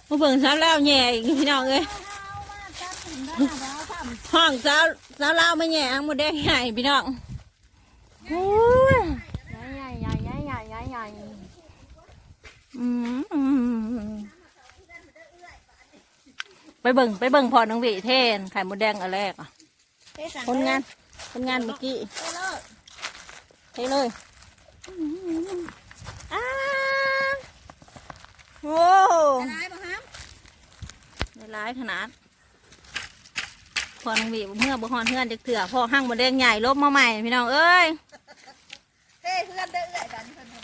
ມາເບິ່ງສາວລາວແຫຍ່ອີກພີ່ນ້ອງເອີຍ. ຫ້ອງສາວ ສາວລາວມາແຫຍ່ຫາງມົດແດງໃຫຍ່ພີ່ນ້ອງ. ໂອ້ຍ ໃຫຍ່ໆ ໃຫຍ່ໆ ໃຫຍ່ໆ ອືມ ໄປເບິ່ງ ໄປເບິ່ງພໍ່ນ້ອງວິເທນໄຂ່ມົດແດງອັນແລກ. ເທ ຄົນງານ ຄົນງານເມື່ອກີ້ ເທເລີຍ ເທເລີຍ. ອ້າ ໂອ້ ຫຼາຍບໍ່ຫຳ? ຫຼາຍຂະໜາດ. ພໍ່ນ້ອງວິເມືອບໍ່ຮອດເຮືອນຈັກເທື່ອ ເພາະຫາງມົດແດງໃຫຍ່ລົບມາໃໝ່ພີ່ນ້ອງເອີຍ. ເທເຮືອນເດີເອື້ອຍ ບາດນີ້ເພິ່ນກໍ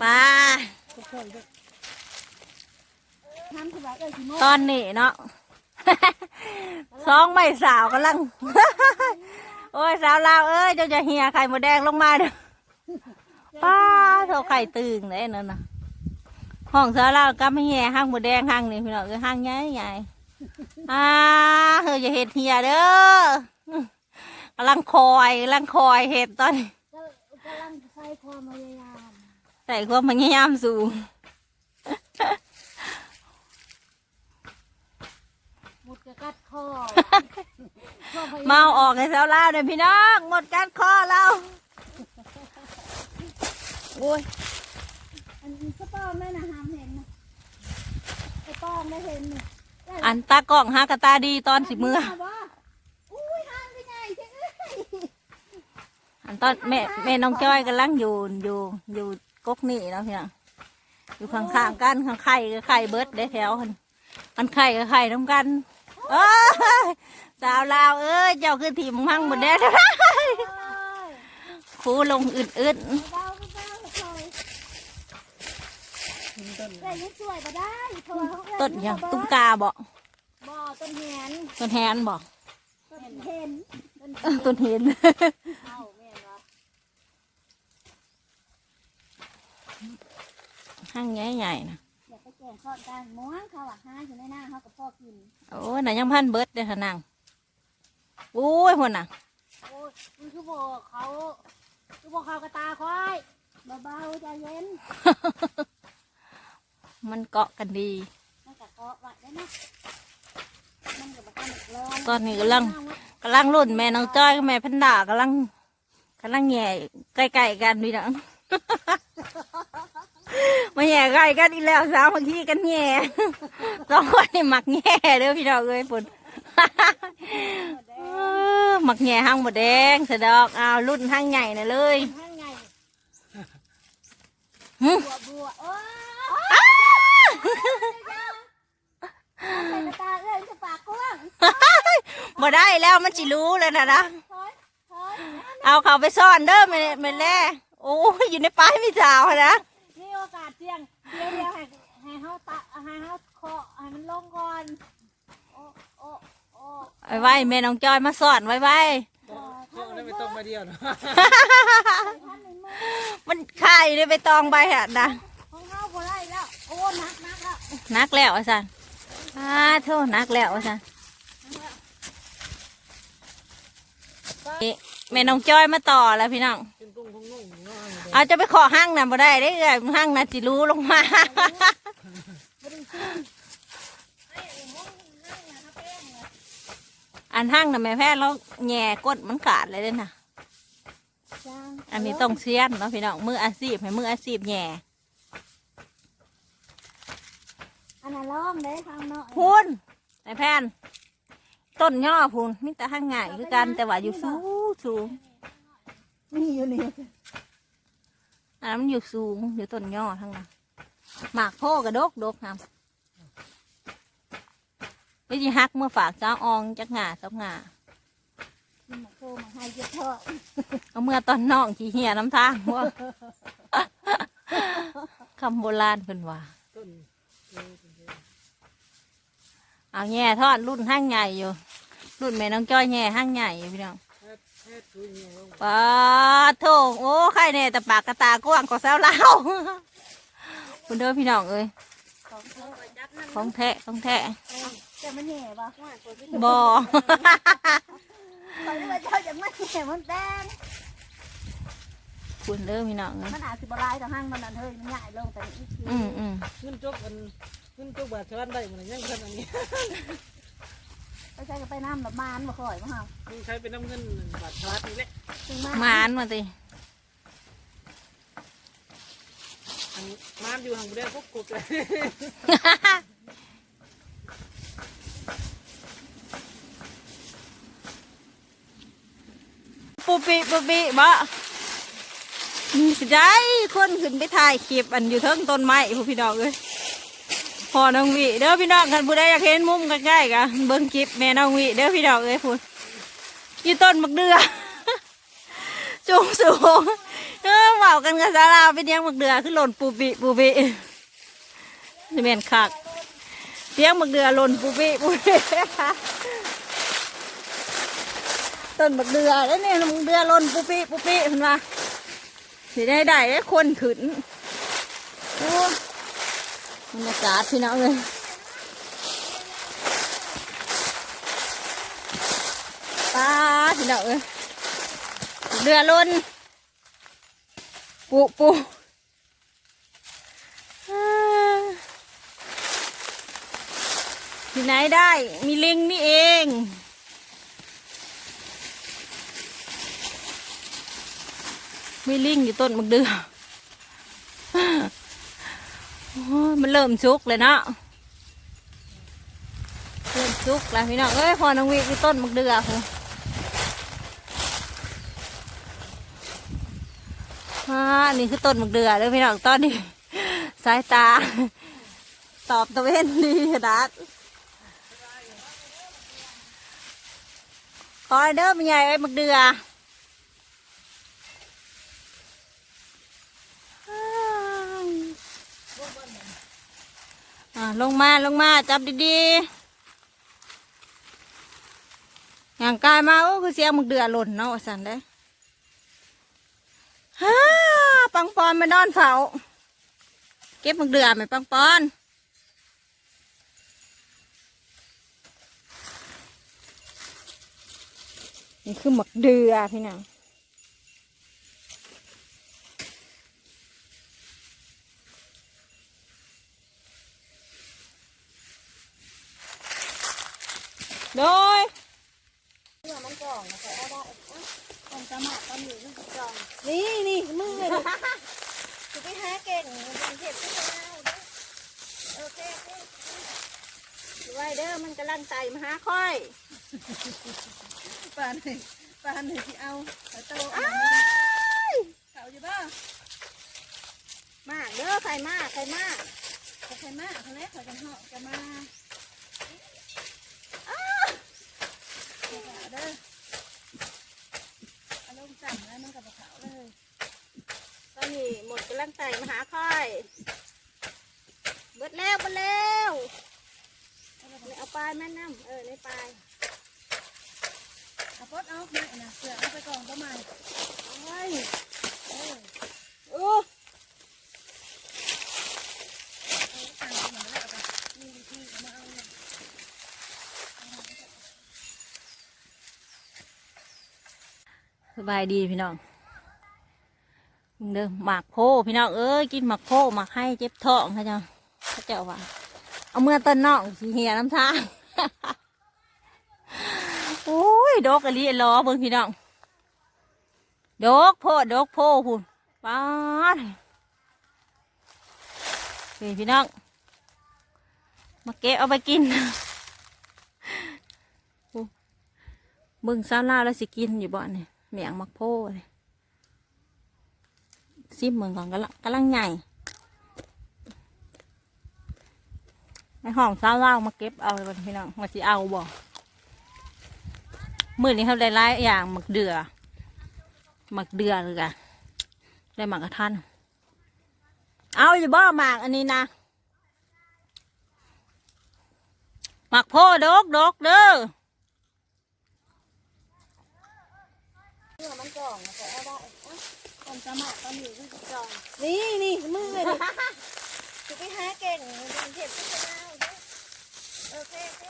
ບອກ ໄປ ຕອນນີ້ເນາະ ສອງໄມ້ສາວກຳລັງ ໂອ້ຍ ສາວລາວເອີຍ ເຈົ້າຢ່າເຫຍໄຂ່ມົດແດງລົງມາເດີ. ປ້າໂທ້ ໄຂ່ຕຶງເດ້ນັ້ນນະ. ຫ້ອງສາວລາວກັບມາແຫຍ່ຫາງມົດແດງຫາງນີ້ພີ່ນ້ອງເອີຍ ຫາງໃຫຍ່ໆ. ອ້າ ເຮີ ຢ່າເຮັດເຫຍເດີ. ກຳລັງຄອຍ ກຳລັງຄອຍເຮັດຕອນນີ້ ກະ ກຳລັງໃຊ້ຄວາມພະຍາຍາມ ໃຊ້ຄວາມພະຍາຍາມສູງ. ມົດກໍກັດຄໍ ເມົາອອກໃຫ້ສາວລາວເດີພີ່ນ້ອງ ມົດກັດຄໍລາວ. ໂອ້ຍ ອັນສະປອງແມ່ນນະຫາມເຫັນນະ ສະປອງໄດ້ເຫັນນີ້. ອັນຕາກ້ອງຫາກະຕາດີຕອນຊິເມືອ. ອຸ້ຍ ຫາງຄືໃຫຍ່ແທ້ເອີຍ. ອັນຕອນແມ່ ແມ່ນ້ອງຈ້ອຍກຳລັງຢູ່ ຢູ່ ຢູ່ກົກນີ້ເນາະພີ່ນ້ອງ ຢູ່ຂ້າງໆກັນ. ຄັນໄຂ່ກໍໄຂ່ເບິດເດ້ແຖວຫັ້ນ ຄັນໄຂ່ກໍໄຂ່ນຳກັນ. ເອີຍ ສາວລາວເອີຍ ເຈົ້າຄືຖິ້ມຫາງມົດແດງ ຄູລົງອຶດໆ. ເອີຍ ຍັງຊ່ວຍບໍ່ໄດ້ ເພາະວ່າ ຕົ້ນຫຍັງ ຕຸ້ມກາບໍ? ບໍ່ ຕົ້ນແຫນ ຕົ້ນແຫນບໍ? ຕົ້ນເຫັນ ຕົ້ນເຫັນ ເອົ້າ ແມ່ນບໍ່? ຫາງໃຫຍ່ໆນະ ຢ່າໄປແກງຊອດກາງມ່ວງ ເຂົາວ່າຫາຢູ່ໃນນາເຮົາກໍພໍກິນ. ໂອ້ຍ ນະຍັງບໍ່ທັນເບິດເດ້ຫານາງ. ໂອ້ຍ ພຸ້ນນະ ໂອ້ຍ ມັນຄືບໍ່ເຂົ້າ ຄືບໍ່ເຂົ້າກະຕາຂ້ອຍ. ເບົາໆ ໃຈເຢັນ. ມັນເກາະກັນດີ ມັນກະເກາະໄວ້ໄດ້ເນາະ ມັນກໍບໍ່ທັນໄດ້ລອງ. ຕອນນີ້ກຳລັງ ກຳລັງລຸ້ນແມ່ນ້ອງຈ້ອຍກັບແມ່ແພນດ້າ ກຳລັງ ກຳລັງແຫຍ່ໃກ້ໆກັນພີ່ນ້ອງ ມາແຫຍ່ໃກ້ກັນອີກແລ້ວ ສາມັກຄີກັນແຫຍ່ ສອງຄົນນີ້ມັກແຫຍ່ເດີພີ່ນ້ອງເອີຍ ພຸ້ນ ເອີ ມັກແຫຍ່ຫາງມົດແດງຊະດອກ. ອ້າວ ລຸ້ນຫາງໃຫຍ່ນະເລີຍ ຫາງໃຫຍ່. ຫຶ ບົວໆ ໂອ້ຍ ອ້າ ໃສ່ກະຕາເອື້ອຍ ມັນຈະປາກກວ້າງ. ບໍ່ໄດ້ແລ້ວ ມັນຊິຮູ້ແລ້ວນະນະ. ຖອຍ ຖອຍ ເອົາເຂົ້າໄປຊ້ອນເດີ ແມ່ ແມ່ແລ. ໂອ້ຍ ຢູ່ໃນປ່າມີສາວຫັ້ນນະ. ມີໂອກາດທ່ຽງ ດຽວ ດຽວໃຫ້ ໃຫ້ເຮົາຕະ ໃຫ້ເຮົາເຄາະໃຫ້ມັນລົງກ່ອນ. ໂອ້ ໂອ້ ໂອ້ ໄວໆ ແມ່ນ້ອງຈ້ອຍມາຊ້ອນໄວໆ. ເຄາະ ເຄາະໃນໃບຕອງໃບດຽວນະ. ມັນຄາຢູ່ໃນໃບຕອງໃບຫັ້ນນະ. ຂອງເຮົາບໍ່ໄດ້ແລ້ວ. ໂອ້ ໜັກ ໜັກແລ້ວ ໜັກແລ້ວວ່າຊັ້ນ. ອ້າໂທ້ ໜັກແລ້ວວ່າຊັ້ນ. ນີ້ແມ່ນ້ອງຈ້ອຍມາຕໍ່ແລ້ວພີ່ນ້ອງ. ເອົາ ຈະໄປເຄາະຮັງນະບໍ່ໄດ້ເດ້ເອື້ອຍ ຮັງນະຊິຫຼຸລົງມາ. ອັນຮັງນະແມ່ແພນລາວແຫຍ່ກົ້ນມັນຂາດເລີຍເດ້ນະ. ອັນນີ້ຕ້ອງຊຽນເນາະພີ່ນ້ອງ ມືອາຊີບ ໃຫ້ມືອາຊີບແຫຍ່. ອັນນັ້ນລອງເດ້ທາງເນາະ ພຸ້ນ ໄອ້ແພນ ຕົ້ນຍໍ້ພຸ້ນ ມີແຕ່ຮັງໃຫຍ່ຄືກັນ ແຕ່ວ່າຢູ່ສູງໆ. ມີຢູ່ນີ້ ອັນນັ້ນມັນຢູ່ສູງ ຢູ່ຕົ້ນຍໍ້ທັງນັ້ນ. ໝາກໂພກະດົກໆ ຫຳ. ໄປຊິຫັກເມືອຝາກສາວອອງຈັກຫງ່າສອງຫງ່າ. ກິນໝາກໂພໝາກໄຮເຈັບທ້ອງ. ເອົາເມືອຕອນນ້ອງຂີ້ເຫຍນຳທາງບໍ? ຄຳໂບລານເພິ່ນວ່າ. ເອົາແຫຍ່ທອດ ລຸ້ນຮັງໃຫຍ່ຢູ່ ລຸ້ນແມ່ນ້ອງຈ້ອຍແຫຍ່ຮັງໃຫຍ່ຢູ່ພີ່ນ້ອງ. ປາໂທ້ ໂອ້ ໄຄແນ່ແຕ່ປາກກະຕາກວ້າງກວ່າສາວລາວ. ພຸ້ນເດີພີ່ນ້ອງເອີຍ ຂອງແທ້ ຂອງແທ້. ແຕ່ມັນແຫຍ່ບໍ່? ບໍ່ ຂ້ອຍວ່າເຈົ້າຢາກມາແຫຍ່ມົດແດງ. ພຸ້ນເດີພີ່ນ້ອງເອີຍ. ມັນອາດຊິບໍ່ຫຼາຍເທົ່າຮັງມັນນັ້ນເຮີຍ ມັນຍ້າຍລົງໄປອີກ. ອືມໆ ເງິນຈົກອັນ ເງິນຈົກບາດສະຫວັນໄດ້ມື້ນະ ຍັງບໍ່ທັນອັນນີ້ ໄປໃສກໍໄປນຳລະ ໝານບໍ່ຄ່ອຍບໍ່ເຮົາ ມີໃຊ້ໄປນຳເງິນບາດສະຫວັນນີ້ແຫຼະ ຈຶ່ງມາ ໝານວ່າຕິ. ອັນ ມານຢູ່ຫັ້ນບໍ່ໄດ້ຄົບໆ ເລີຍ. ປູປິປູປິບໍ? ນີ້ຊິໄດ້ຄົນຂຶ້ນໄປຖ່າຍຄລິບອັນຢູ່ເທິງຕົ້ນໄມ້ພຸ້ນ ພີ່ນ້ອງເອີຍ. ພໍ່ນ້ອງວິເດີພີ່ນ້ອງ, ຄັນຜູ້ໃດຢາກເຫັນມຸມໃກ້ໆ ກະເບິ່ງຄລິບແມ່ນ້ອງວິເດີພີ່ນ້ອງເອີຍ. ພຸ້ນ ຢູ່ຕົ້ນບັກເດື່ອ ສູງໆ ເອີ ເວົ້າກັນກັບສາວລາວ ເປັນຫຍັງບັກເດື່ອຄືຫຼົ່ນປູປິປູປິ? ຊິແມ່ນຄັກ ສຽງບັກເດື່ອຫຼົ່ນປູປິປູປິ. ຕົ້ນບັກເດື່ອເດ້ນີ້ ບັກເດື່ອຫຼົ່ນປູປິປູປິ ເພິ່ນວ່າ ຊິໄດ້ໄດ້ຄົນຂຶ້ນ. ໂອ້ ບັນຍາກາດພີ່ນ້ອງເອີຍ ປາດ ພີ່ນ້ອງເອີຍ ເດື່ອຫຼົ່ນ ປຸ ປຸ ທີ່ไหนได้ มีลิงนี่เอง มีลิงอยู่ต้นบักเดื่อ โอ้ มันเริ่มสุกแล้วเนาะ เริ่มสุกแล้วพี่น้องเอ้ย พ่อน้องวิอยู่ต้นบักเดื่อพุ้น อ่า นี่คือต้นบักเดื่อเด้อพี่น้อง ตอนนี้สายตาตอบตะเวนดีขนาด คอยเด้อแม่ใหญ่เอ้ยบักเดื่อ อ่า ลงมา ลงมา จับดีๆ ย่างกายมา โอ้ คือเสียงบักเดื่อหล่นเนาะ ว่าซั่นเด้ ฮ่า ปังปอนมานอนเฝ้า เก็บบักเดื่อแม่ปังปอน นี่คือหมากเดื่อพี่น้อง โดย เพื่อมันจ่องนะ ใส่เอาได้ อ่ะ มันสามารถตอนนี้มันจ่อง นี่ นี่ มือนี่ สิไปหาเก่ง มันเห็ดที่จะเล่าเด้อ โอเค โอเค ไว้เด้อ มันกำลังไต่มาหาข้อย ปานนี่ ปานนี่สิเอา ไปโต อ้าย เขาอยู่บ่ มากเด้อ ไข่มาก ไข่มาก เอาไข่มาก เขาแล้วเขาจะเหาะจะมา อ้า เขาเด้อ เอาลงสั่งแล้วมันก็บ่เขาเลย ตอนนี้หมดกำลังไต่มาหาข้อย เบิดแล้ว เบิดแล้ว เอาปลายมันนำ เออ ในปลาย เอาปลดออกนะ นะ เสือเอาไปกองต้นไม้ โอ้ย เออ โอ้ เอาทางไปหมดแล้ว เอาไป นี่ นี่ เอามาเอาเลย สบายดีพี่น้อง เบิ่งเด้อ หมากโพธิ์พี่น้องเอ้ย กินหมากโพธิ์ หมากไฮเจ็บท้อง เขาเจ้า เขาเจ้าว่า เอาเมือต้นน้องสิเหี่ยนำทาง โอ้ย ดกอีหลีหลอ เบิ่งพี่น้อง ดกโพด ดกโพพุ้น ป๊าด นี่พี่น้อง มาเก็บเอาไปกิน โอ้ เบิ่งสาวลาวแล้วสิกินอยู่บ่นี่ เมี่ยงหมากโพนี่ ซิมเบิ่งก่อน กำลัง กำลังใหญ่ ไปฮ้องสาวลาวมาเก็บเอาเลยพี่น้อง ว่าสิเอาบ่ มื้อนี้เขาได้หลายอย่าง หมากเดื่อ หมากเดื่อเลยกะ ได้หมากกะทัน เอาอยู่บ่หมากอันนี้นะ หมากโพธิ์ดกดกเด้อ เพื่อมันจ่อง ใส่เอาได้ อ่ะ ความสามารถตอนนี้คือจ่อง นี่ นี่ มือนี่ สิไปหาเก่ง เห็ดที่จะเอาเด้อ โอเค โอเค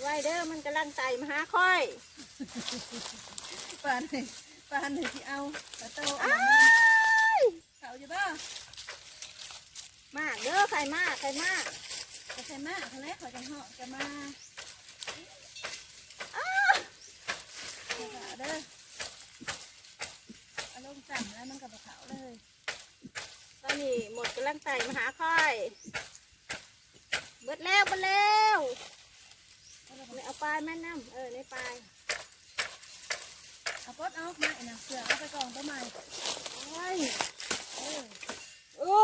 ไว้เด้อ มันกำลังไต่มาหาข้อย ปานนี่ ປານໃຫ້ຊິເອົາ ປາໂຕ ອ້າຍ ເຂົ້າຢູ່ບໍ່? ມາເດີ ໄຂ່ມາ ໄຂ່ມາ ກໍໄຂ່ມາຫັ້ນແຫຼະ ຂ້ອຍຈັ່ງເຫາະຈະມາ ອ້າ ເອົາເດີ ເອົາລົງຕ່ຳແລ້ວມັນກໍບໍ່ເຂົ້າເລີຍ. ຕອນນີ້ມົດກຳລັງໄຕ່ມາຫາຂ້ອຍ ເບິດແລ້ວ ເບິດແລ້ວ ເອົາປາຍມານຳ ເອີ ໃນປາຍ ເອົາປົດອອກມາອີກນະ ເສື້ອເອົາໄປກອງຕົວໃໝ່ ໂອ້ຍ ເອີ ໂອ້